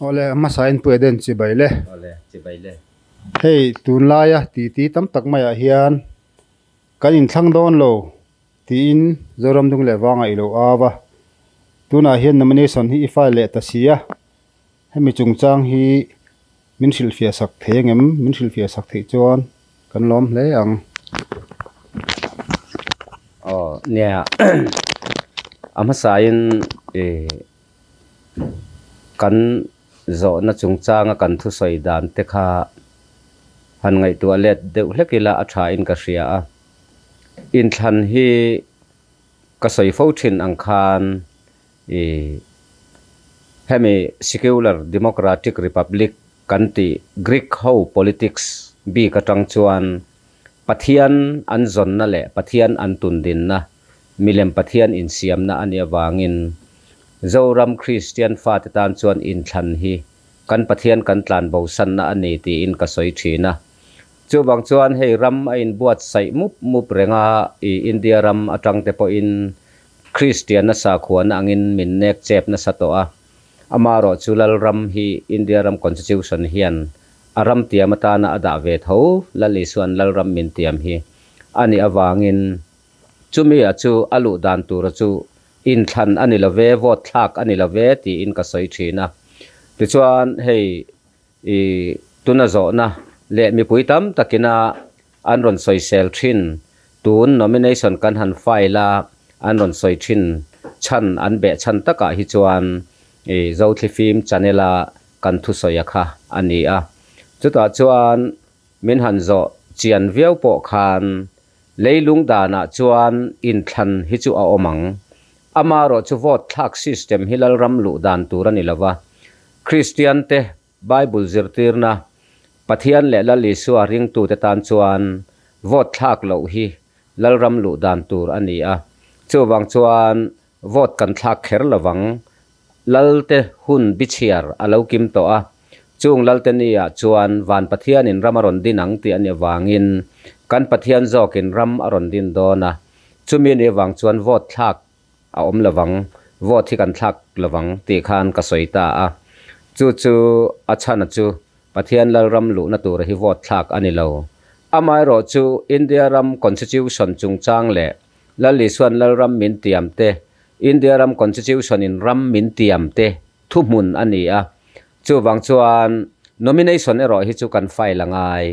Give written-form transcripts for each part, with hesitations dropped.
Awle, a hmasa in Pu Eden chibai le. Awle, chibai le. Hei, tunlaia titi tam tak maiah hian kan inthlang dawn lo tiin Zoram dung leh vangah i lo au a. Tunah hian nomination hi i file leh ta si a, hemi chungchang hi min hrilhfiah sak thei angem? Min hrilhfiah sak theih chuan kan lawm hle ang. Aw, nia, a hmasain i kan zawhna chungchanga kan thusawi dan te kha han ngaihtuah let deuh hlek ila a tha in ka hria a. Inthlan hi ka sawi fo thin ang khan i hemi secular democratic republic kan tih Greek ho politics bik atang chuan Pathian an zawnna leh Pathian an tundinna Milem Pathian insiamna a nih avangin Zoram Kristian fate tan chuan inthlan hi kan Pathian kan tlan bosanna a ni tiin ka sawi thin a. Chuvang chuan hei ram a inbuatsaih mup mup reng a, i India ram atang te pawhin Kristianna sakhuana angin min nek chep nasa tawh a. Amaherawh chu Lalram hi India ram Constitution hian a ram tiam atana a dah ve tho, Lal Isua'n Lalram min tiam hi a nih avangin Chumi a chu a luh dan tura chu inthlan a ni lo ve, vote thlak a ni lo ve tiin ka sawi thin a. Tichuan hei i tuna zawhna leh mipui tam takina an rawn sawisel thin, tun nomination kan han file a an rawn sawi thin chhan an beh chhan takah hi chuan i Zothlifim channel a kan thusawi a kha a ni a. Chutah chuan min han zawh chian viau pawh khan Leilung danah chuan inthlan hi chu a awm ang. Amaherawh chu vote thlak system hi Lalram luh dan tur a ni lo va. Kristiante Bible zirtirna, Pathian leh Lal Isua ringtute tan chuan vote thlak loh hi Lalram luh dan tur a ni a. Chuvang chuan vote kan thlak kher lo vang. Lalte hun bichhiar a lo kim tawh a, chung Lalte ni ah chuan van Pathianin ram a rawn din ang tih a nih avangin kan Pathian zawkin ram a rawn din dawn a, chumi a nih avang chuan vote thlak a awm lo vang, vote hi kan thlak lo vang tih khan ka sawi ta a. Chu chu a chhan a chu Pathian Lalram luhna tur hi vote thlak a ni lo. Amaherawh chu India ram Constitution chungchang leh Lal Isuan Lalram min tiam te, India ram Constitution in ram min tiam te thuhmun a ni a. Chuvang chuan nomination erawh hi chu kan file a ngai.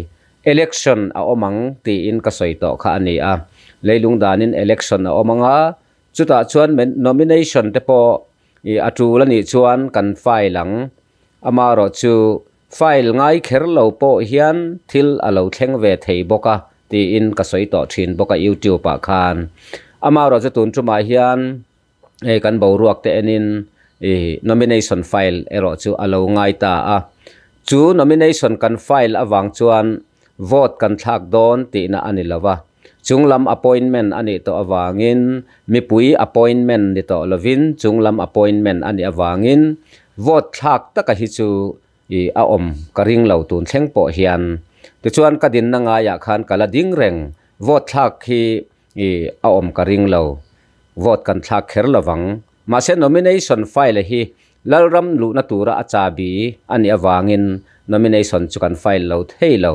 Election a awm ang tiin ka sawi tawh kha a ni a. Leilung danin election a awm ang a, chutah chuan nomination te pawh i a tul a nih chuan kan file ang. Amaherawh chu file ngai kher lo pawh hian thil a lo thleng ve thei bawk a tiin ka sawi tawh thin bawk a YouTube ah khan. Amaherawh chu tun tumah hian hei kan boruak te enin ih nomination file erawh chu a lo ngai ta a. Chu nomination kan file avang chuan vote kan thlak dawn tihna a ni lo va. Chunglam appointment a nih tawh avangin mipui appointment ni tawh lovin chunglam appointment a nih avangin vote thlak taka hi chu ih a awm ka ring lo tun thleng pawh hian. Tichuan ka dinna ngaiah khan ka la ding reng vote thlak hi ih a awm ka ring lo. Vote kan thlak kher lovang. Mahse nomination file hi Lalram luhna tura a chabi a nih avangin nomination chu kan file lo thei lo.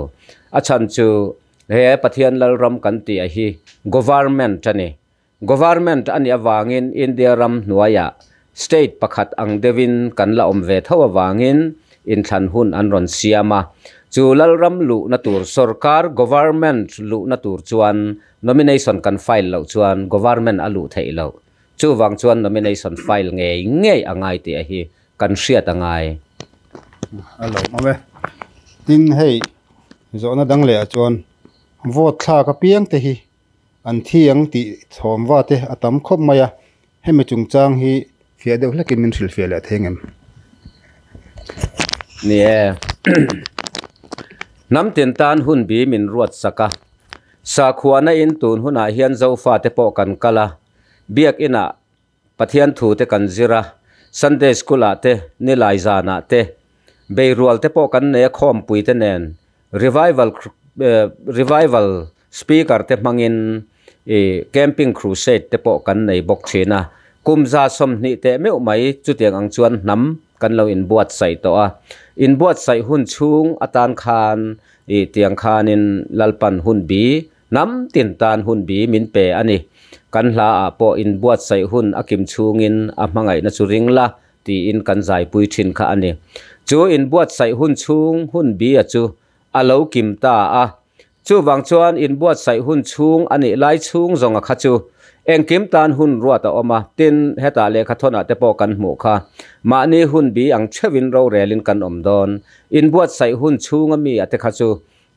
A chhan chu he Pathian Lalram kan tih a hi Government a ni. Government a nih avangin India ram hnuaiah state pakhat ang deuhin kan la awm ve tho avangin inthlan hun an rawn siam a. Chu Lalram luhna tur sorkar Government luhna tur chuan nomination kan file loh chuan Government a luh theih loh. Chuvang chuan nomination file ngei ngei a ngai tih a hi kan hriat a ngai. A lo awm e. Tin, hei zawhna dang leh ah chuan vote thlak apiang te hi an thi ang tih thawm va te a tam khawp mai a, hemi chungchang hi fiah deuh hlekin min hrilhfiah leh thei ngem? Ni e. Hnam tin tan hun bi min ruat sak a. Sakhuana in tun hunah hian Zofa te pawh kan kal a. Biakinah Pathian thu te kan zir a, Sunday School ah te, Nilai zanah te, beirual te pawh kan nei a khawmpui te nen Revival Revival Speaker te hmangin ih Camping Crusade te pawh kan nei bawk thin a. Kum za 20 teh meuh mai chutiang ang chuan hnam kan lo inbuatsaih tawh a. Inbuatsaih hun chhung atan khan ih tiang khanin Lalpan hun bi hnam tin tan hun bi min pe a ni. Kan hla ah pawh inbuatsaih hun a kim chhungin a hmangaihna chu ring la tiin kan zaipui thin kha a ni. Chu inbuatsaih hun chhung hun bi a chu a lo kim ta a. Chuvang chuan inbuatsaih hun chhung a nih lai chhung zawnga kha chu engkim tan hun ruat a awm a, tin, hetah lehkhathawnah te pawh kan hmuh kha. Mahni hun bi ang theuhin rorelin kan awm dawn. Inbuatsaih hun chhunga mi a te kha chu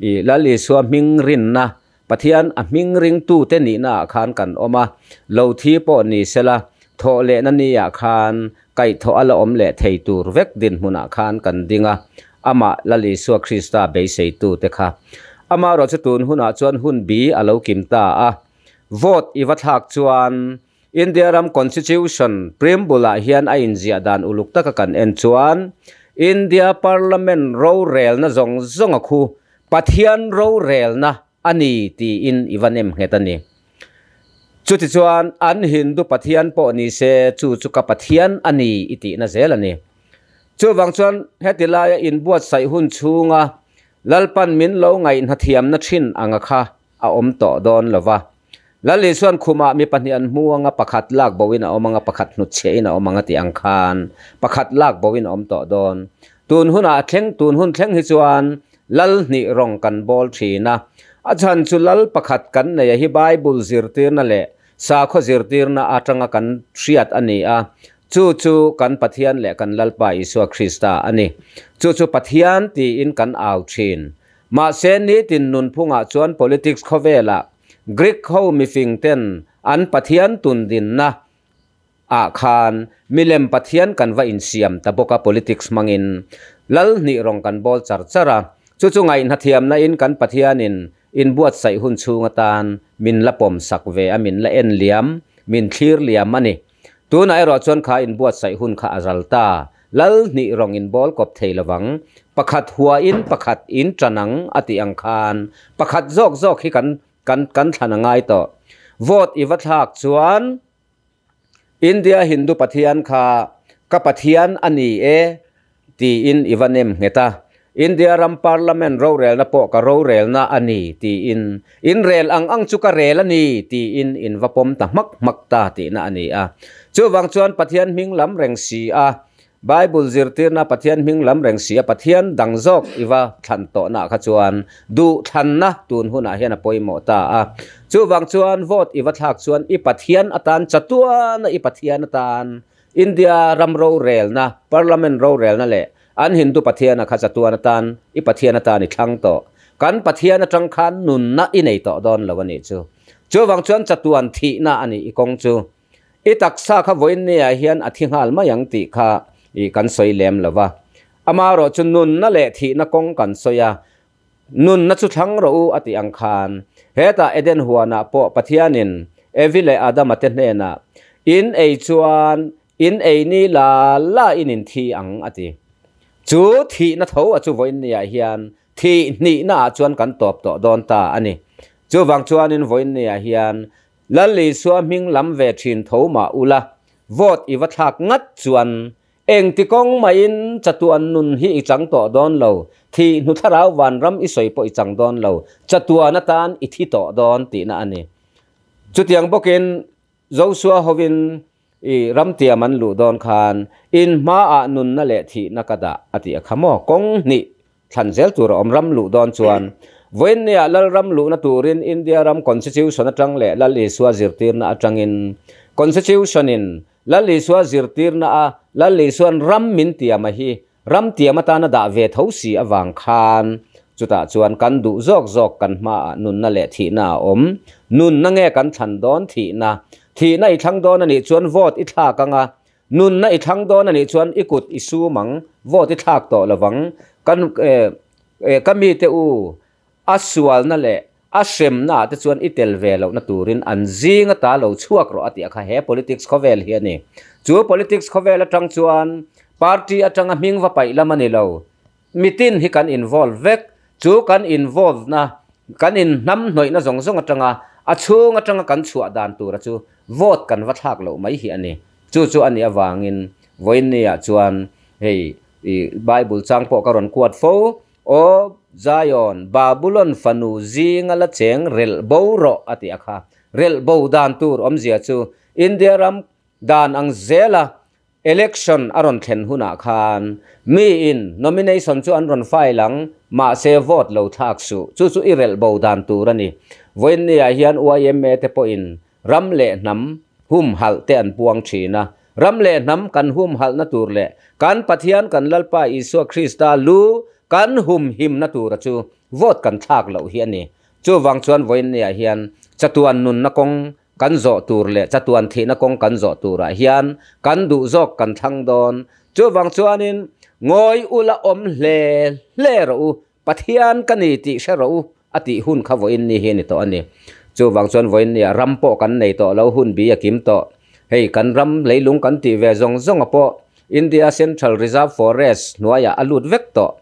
i Lal Isua hming rinna, Pathian a hming ringtute nihnaah khan kan awm a, lo thi pawh ni sela, thawh lehna niah khan kaihthawh a la awm leh thei tur vek dinhmunah khan kan ding a, amah Lal Isua Krista beiseitute kha. Amaherawhchu tun hunah chuan hun bi a lo kim ta a, vote i va thlak chuan India ram Constitution preamble-ah hian a inziah dan uluk taka kan en chuan India Parliament rorelna zawng zawnga khu Pathian rorelna a ni tiin i va nem nghet a ni. Chutichuan an Hindu Pathian pawh ni se chu chu ka Pathian a ni i tihna zel a ni. Chuvang chuan heti laia inbuatsaih hun chhunga Lalpan min lo ngaihnathiamna thin anga kha a awm tawh dawn lo va. Lal Isuan khumah mi pahnih an hmu anga pakhat lak boin a awm anga pakhat hnutchhiahin a awm ang a tih ang khan pakhat lak boin a awm tawh dawn. Tun hunah a thleng tun hun thleng hi chuan Lal hnih rawng kan bawl thin a. A chhan chu Lal pakhat kan nei a hi Bible zirtirna leh sakhaw zirtirna atanga kan hriat a ni a. Chu chu kan Pathian leh kan Lalpa Isua Krista a ni. Chu chu Pathian tiin kan au thin. Mahse nitin nunphungah chuan politics khawvelah Greek ho mifing ten an Pathian tundinna ah khan milem Pathian kan va insiam ta bawk a politics hmangin lal hnih rawng kan bawl char char a, chu chu ngaihnathiamna in kan Pathianin inbuatsaih hun chhung atan min la pawm sak ve a min la en liam min thlir liam a ni. Tunah erawh chuan kha inbuatsaih hun kha a zal ta. Lal hnih rawng inbawl kawp thei lovang, pakhat huain pakhat in tan ang a tih ang khan pakhat zawk zawk hi kan kan kan thlan a ngai tawh. Vote i va thlak chuan India Hindu Pathian kha ka Pathian a ni e tiin i va nem nghet a. India ram Parliament rorelna pawh ka rorelna a ni tiin in rel ang ang chu ka rel a ni tiin in va pawm ta hmak hmak ta tihna a ni a. Chuvang chuan Pathian hming lam reng si a, Bible zirtirna Pathian hming lam reng si a Pathian dang zawk i va thlan tawhna kha chuan duh thlanna tun hunah hian a pawimawh ta a. Chuvang chuan vote i va thlak chuan i Pathian atan chatuana i Pathian atan India ram rorelna, Parliament rorelna leh an Hindu Pathiana kha chatuan atan i Pathian atan i thlang tawh. Kan Pathian atang khan nunna i nei tawh dawn lo a nih chu. Chuvang chuan chatuan thihna a nih i kawng chu. I taksa kha vawiinniah hian a thi nghal mai ang tih kha i kan sawi lem lo va. Amaherawh chu nunna leh thihna kawng kan sawi a, nunna chu thlang rawh u a tih ang khan hetah Eden huanah pawh Pathianin Evi leh Adama te hnenah in ei chuan in ei ni la la in in thi ang a ti. Chu thihna tho a chu vawiinniah hian thih hnihna ah chuan kan tawp tawh dawn ta a ni. Chuvang chuanin vawiinniah hian Lal Isua hming lam ve thin tho mah ula, vote i va thlak ngat chuan engti kawng mahin chatuan nun hi i chang tawh dawn lo, thih hnu thlarau vanram i sawi pawh i chang dawn lo, chatuan atan i thi tawh dawn tihna a ni. Chutiang bawkin Joshua hovin i ramtiam an luh dawn khan in hmaah nunna leh thihna ka dah a tih a kha maw? Kawng hnih thlan zel tur a awm ram luh dawn chuan vawiinniah Lal ram luhna turin India ram Constitution atang leh Lal Isua zirtirna atangin Constitution in Lal Isua zirtirna a Lal Isuan ram min tiam a hi ram tiam atana dah ve tho si avang khan chutah chuan kan duh zawk zawk kan hmaah nunna leh thihna a awm. Nunna nge kan thlan dawn thihna? Thihna i thlang dawn a nih chuan vote i thlak anga Nunna i thlang dawn a nih chuan i kut i sum ang, vote i thlak tawh lovang. Kan ka mite u, a sualna leh a hremna ah te chuan i tel ve lohna turin an zing ata lo chhuak rawh a tih a kha he politics khawvel hi a ni. Chu politics khawvel atang chuan party atanga hming va paih lam a ni lo. Mitin hi kan involve vek. Chu kan involve na, kan inhnam hnawihna zawng zawng atanga a chhung atanga kan chhuah dan tura chu vote kan va thlak loh mai hi a ni. Chu chu a nih avangin vawiinniah chuan Hei i Bible chang pawh ka rawn kuat fo, Aw Zion, Babulon fanu zinga la cheng relh bo rawh a ti a kha. Relh bo dan tur awmzia chu India ram dan ang zela Election a rawn thlen hunah khan miin nomination chu an rawn file ang, mahse vote lo thlak suh. Chu chu i relh bo dan tur a ni. Vawiinniah hian yma te pawhin ram leh hnam humhalh te an puang thin a. Ram leh hnam kan humhalhna tur leh kan Pathian kan Lalpa Isua Krista lu kan humhimna tura chu vote kan thlak loh hi a ni. Chuvang chuan vawiinniah hian chatuan nunna kawng Kan zawh tur leh chatuan thihna kawng kan zawh turah hian kan duh zawk kan thlang dawn. Chuvang chuanin ngawi ula awm hle hle rawh u, Pathian ka ni tih hre rawh u a tih hun kha vawiin ni hi a ni tawh a ni. Chuvang chuan vawiin nia ram pawh kan nei tawh lo, hun bi a kim tawh. Hei kan ram leilung kan tih ve zawng zawnga pawh India Central Reserve Forest hnuaiah a lut vek tawh.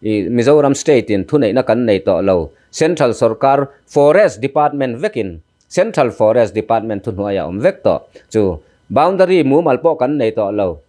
I Mizoram State in thuneihna kan nei tawh lo. Central sorkar Forest Department vekin Central Forest Department thuhnuai a awm vek tawh. Chu boundary mumal pawh kan nei tawh lo.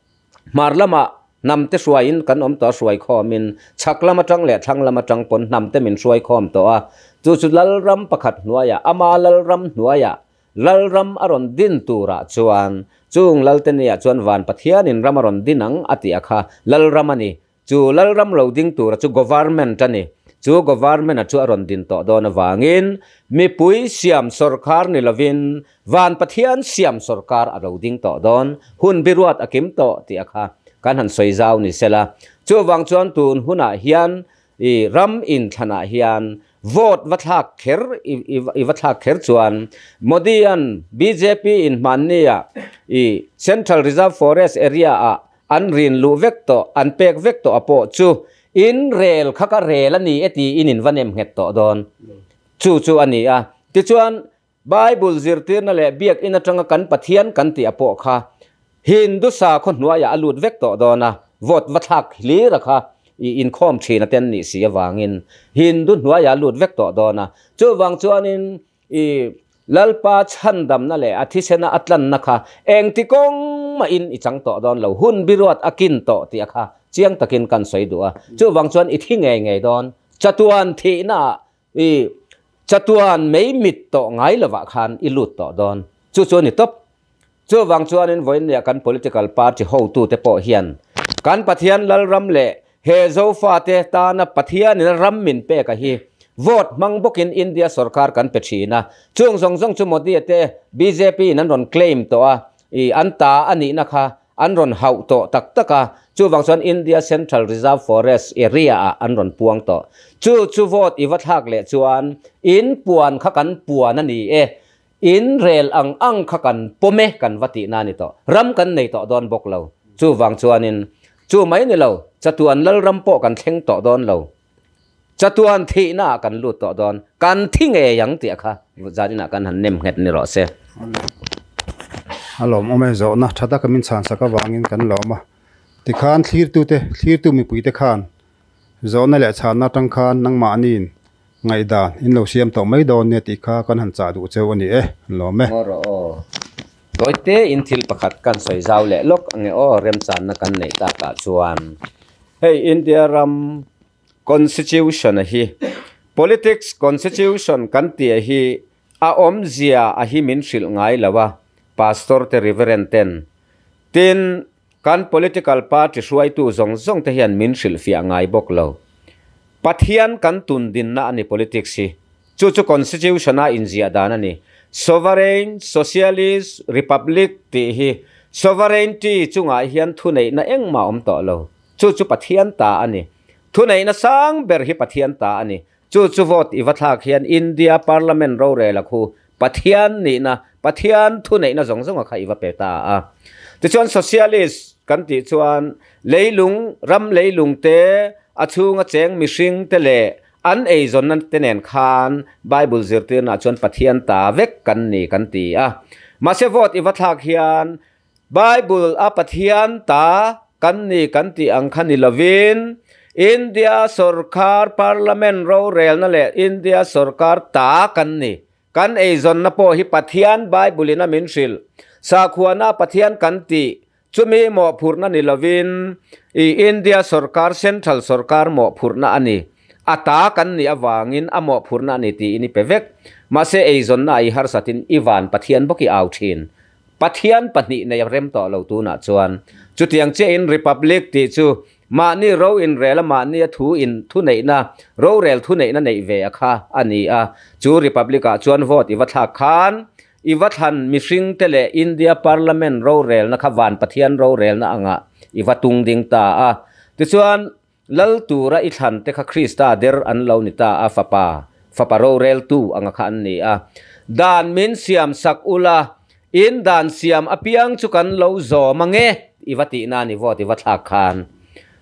Hmar lamah hnam te hruaiin kan awm tawh a hruai khawmin chhak lam atang leh thlang lam atang pawn hnam te min hruai khawm tawh a. Chu chu Lalram pakhat hnuaiah ama Lalram hnuaiah Lalram a rawn din turah chuan chung Lalte nia chuan Van Pathianin ram a rawn din ang a tih a kha Lalram a ni. Chu Lalram lo ding tura chu Government a ni. Chu Government-a chu a rawn din tawh dawn avangin mipui siam sawrkar ni lovin Van Pathian siam sawrkar a lo ding tawh dawn, hun biruat a kim tawh tih a kha kan han sawi zau ni sela. Chuvang chuan tun hunah hian i ram inthlanah hian vote va thlak kher i va thlak kher chuan Modi-a'n bjp in hmannia i Central Reserve Forest area-ah An rin luh vek tawh, an pek vek tawh a pawh chu in rel kha ka rel a ni e tiin in va nem nghet tawh dawn. Chu chu a ni a. Tichuan, Bible zirtirna leh biakinn atanga kan Pathian kan tih a pawh kha Hindu sakhaw hnuaiah a lut vek tawh dawn a, vote va thlak hlir a kha i inkhawm thin a ten nih si avangin Hindu hnuaiah a lut vek tawh dawn a. Chuvang chuanin I Lalpa chhandamna leh a thisena a tlanna kha engti kawng mahin i chang tawh dawn lo, hun biruat a kin tawh tih a kha chiang takin kan sawi duh a. Chuvang chuan i thi ngei ngei dawn, chatuan thihnaah i chatuan mei mit tawh ngai lovah khan i lut tawh dawn. Chu chu a ni tawp. Chuvang chuanin vawiinniah kan political party hotute pawh hian kan Pathian Lalram leh he Zofate tana Pathianin a ram min pek a hi vote hmang bawkin India sorkar kan pe thin a. Chung zawng zawng chu Modi te bjp in an rawn claim tawh a, i an ta a nihna kha an rawn hauh tawh tak tak a, chuvang chuan India Central Reserve Forest area ah an rawn puang tawh. Chu chu vote i va thlak leh chuan in puan kha kan puan a ni e, In rel ang ang kha kan pawm e kan va tihna a ni tawh. Ram kan nei tawh dawn bawk lo. Chuvang chuanin chu mai ni lo, chatuan Lalram pawh kan thleng tawh dawn lo. Chatuan thihna ah kan lut tawh dawn. Kan thi ngei ang tih a kha zaninah kan han nem nghet ni rawh se. A lawmawm e, zawhna tha taka min chhansak avangin kan lawm a. Tikhan thlirtute, thlirtu mipuite khan zawhna leh chhanna atang khan nangmahniin Ngaihdan in lo siam tawh mai dawn nia tih kha kan han chah duh cheu a ni e, an lawm e. Ngaw rawh aw. Tawite in thil pakhat kan sawi zau leh lawk ange aw, remchanna kan neih takah chuan hei India ram Constitution a hi Politics Constitution kan tih a hi a awmzia a hi min hrilh ngai lo a, Pastor te Reverend ten tin Kan political party hruaitu zawng zawng te hian min hrilhfiah ngai bawk lo. Pathian kan tun dinna a ni politics hi. Chu chu constitution a inziah dan a ni. Sovereign, Socialist, Republic tih hi sovereignty chungah hian thuneihna engmah awm tawh lo. Chu chu Pathian ta a ni. Thuneihna sang ber hi Pathian ta a ni. Chu chu vote i va thlak hian India Parliament rorel a khu Pathian nihna, Pathian thuneihna zawng zawnga kha i va pe ta a. Tichuan Socialist kan tih chuan leilung, ram leilung te, a chhunga cheng mihring te leh an eizawnna te nen khan Bible zirtirnaah chuan Pathian ta vek kan ni kan ti a. Mahse vote i va thlak hian Bible a Pathian ta kan ni kan tih ang kha ni lovin India sorkar Parliament rorelna leh India sorkar ta kan ni. Kan eizawnna pawh hi Pathian Bible in a min hrilh. Sakhuana Pathian kan tih chumi mawhphurhna ni lovin. I India sorkar, central sorkar mawhphurhna a ni. A ta kan nih avangin a mawhphurhna a ni tiin i pe vek. Mahse eizawnna a i harsatin i van Pathian bawk i au thin. Pathian pahnih nei a rem tawh lo tunah chuan. Chutiang chiahin Republic tih chu mahni ro inrel a mahnia thu in thuneihna, rorel thuneihna neih ve a kha a ni a. Chu Republic ah chuan vote i va thlak khan I va thlan mihringte leh India Parliament rorelna kha van Pathian rorelna angah i va tung ding ta a. Tichuan, Lal tura i thlan te kha Krista der an lo ni ta a, fapa, fapa roreltu anga kha an ni a. Dan min siam sak ula, in dan siam apiang chu kan lo zawm ange, i va tihna a ni vote i va thlak khan.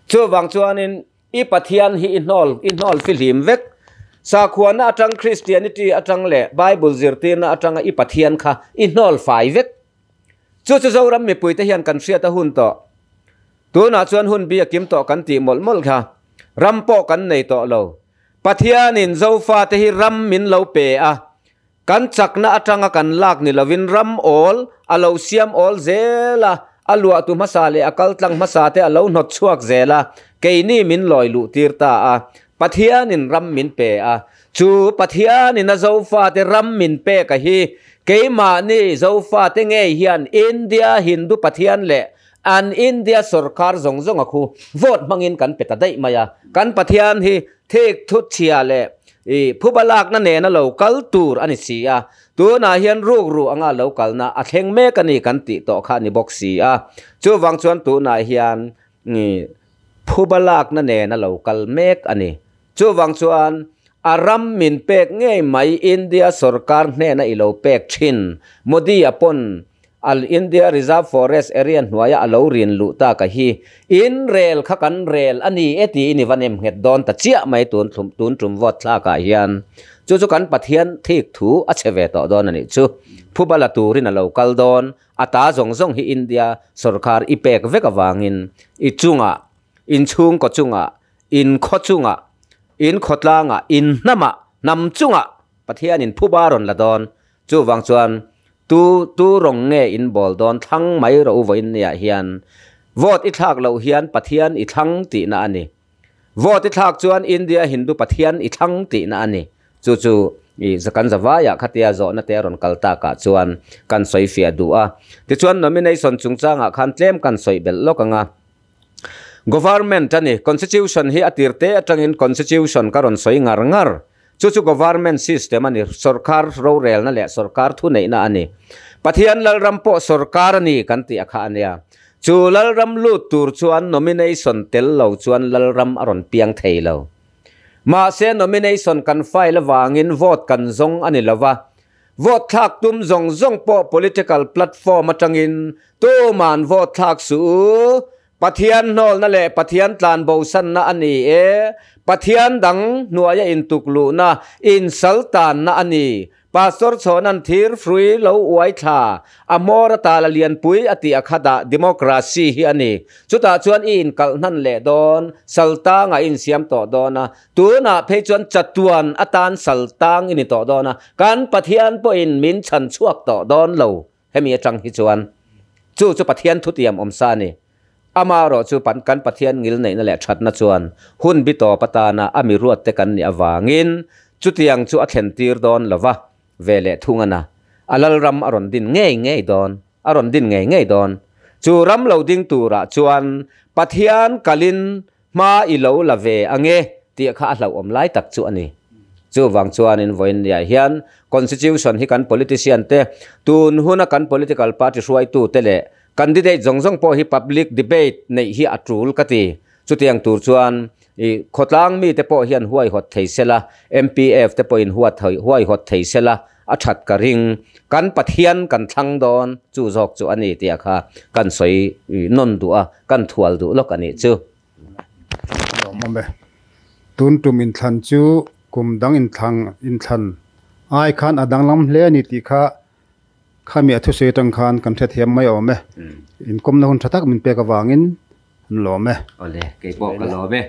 Chuvang chuanin, I Pathian hi i hnawl, i hnawl fihlim vek. Sakhuana atang Christianity atang leh Bible zirtirna atanga i Pathian kha i hnawl fai vek. Chu chu Zoram mipuite hian kan hriat a hun tawh. Tunah chuan hun bi a kim tawh kan tih mawlh mawlh kha. Ram pawh kan nei tawh lo. Pathianin Zofate hi ram min lo pe a. Kan chakna atanga kan lak ni lovin ram awl a lo siam awl zel a, a luahtu hmasa leh a kaltlang hmasa te a lo hnawt chhuak zel a, keini min lawi luh tir ta a. Pathianin ram min pe a, chu Pathianin a Zofate ram min pek a hi keimahni Zofate ngei hian India Hindu Pathian leh an India sorkar zawng zawng a khu vote hmangin kan pe ta daih mai a. Kan Pathian hi Thik thut chhia leh i phuba lakna nena lo kal tur a ni si a, tunah hian rukru anga lo kalna a thleng mek a ni kan tih tawh kha a ni bawk si a. Chuvang chuan tunah hian i phuba lakna nena lo kal mek a ni. Chuvang chuan a ram min pek ngei mai India sorkar hnena i lo pek thin Modi-a pawn Al India Reserve Forest area hnuaia a lo rin luh tak a hi in rel kha kan rel a ni e tiin i va nem nghet dawn ta chiah mai tun thlum tun tum vote thlak ah hian chu chu kan Pathian thik thu a che ve tawh dawn a nih chu. Phuba la turin a lo kal dawn a ta zawng zawng hi India sorkar i pek vek avangin i chungah in chhungkaw chungah in khaw chungah in khawtlangah in hnamah hnam chungah Pathianin phuba rawn la dawn Chuvang chuan tu tu rawng nge in bawl dawn thlang mai rawh u vawiin niah hian vote i thlak loh hian Pathian i thlang tihna a ni. Vote i thlak chuan India Hindu Pathian i thlang tihna a ni. Chu chu i kan zavaiah khatia zawhna te a rawn kal takah chuan kan sawi fiah duh a. Tichuan nomination chungchangah khan tlem kan sawi belh lawk ang a. Government a ni. Constitution hi a tir te atangin Constitution ka rawn sawi ngar ngar. Chu chu Government system a ni, sorkar rorelna leh sorkar thuneihna a ni. Pathian Lalram pawh sorkar a ni kan tih a kha a nia. Chu Lalram lut tur chuan nomination tel lo chuan Lalram a rawn piang thei lo. Mahse nomination kan file avangin vote kan zawng a ni lo va. Vote thlak tum zawng zawng pawh political platform atangin tuman vote thlak suh u. Pathian hnawlna leh Pathian tlan bosanna a ni e. Pathian dang hnuaia intukluhna, insaltanna a ni. Pastor Chhawna'n thir frui lo uai thla, a hmawr a tal a lianpui a tih a kha dah democracy hi a ni. Chutah chuan i inkalh hnan leh dawn, saltang a insiam tawh dawn a. Tunah phei chuan chatuan atan saltang i ni tawh dawn a, kan Pathian pawhin min chhan chhuak tawh dawn lo. Hemi atang hi chuan chu chu Pathian thutiam awm sa a ni. Amaherawh chu kan Pathian ngil neihna leh thatna chuan hun bi tawp atana a mi ruatte kan nih avangin chutiang chu a thlen tir dawn lo va, ve leh thung a na. A lalram a rawn din ngei ngei dawn, a rawn din ngei ngei dawn. Chu ram lo ding turah chuan Pathian kalin Hma i lo la ve ange tih kha a hlauhawm lai tak chu a ni. Chuvang chuanin vawiin niah hian Constitution hi kan politician te, tun huna kan political party hruaitu te leh candidate zawng zawng pawh hi public debate neih hi a tul ka ti. Chutiang tur chuan i khawtlang mite pawh hian huaihawt thei sela, MPF te pawhin huaihawt thei sela a that ka ring. Kan Pathian kan thlang dawn chu zawk chu a ni tih a kha kan sawi nawn duh a, kan thual duh lawk a nih chu. Lawm awm e. Tun tum inthlan chu kum dang inthlang inthlan ai khan a danglam hle a ni tih kha khami a thusawi atang khan kan hrethiam mai awm e. Inkawmna hun tha tak min pek avangin an lawm e. Awle, keipawh ka lawm e.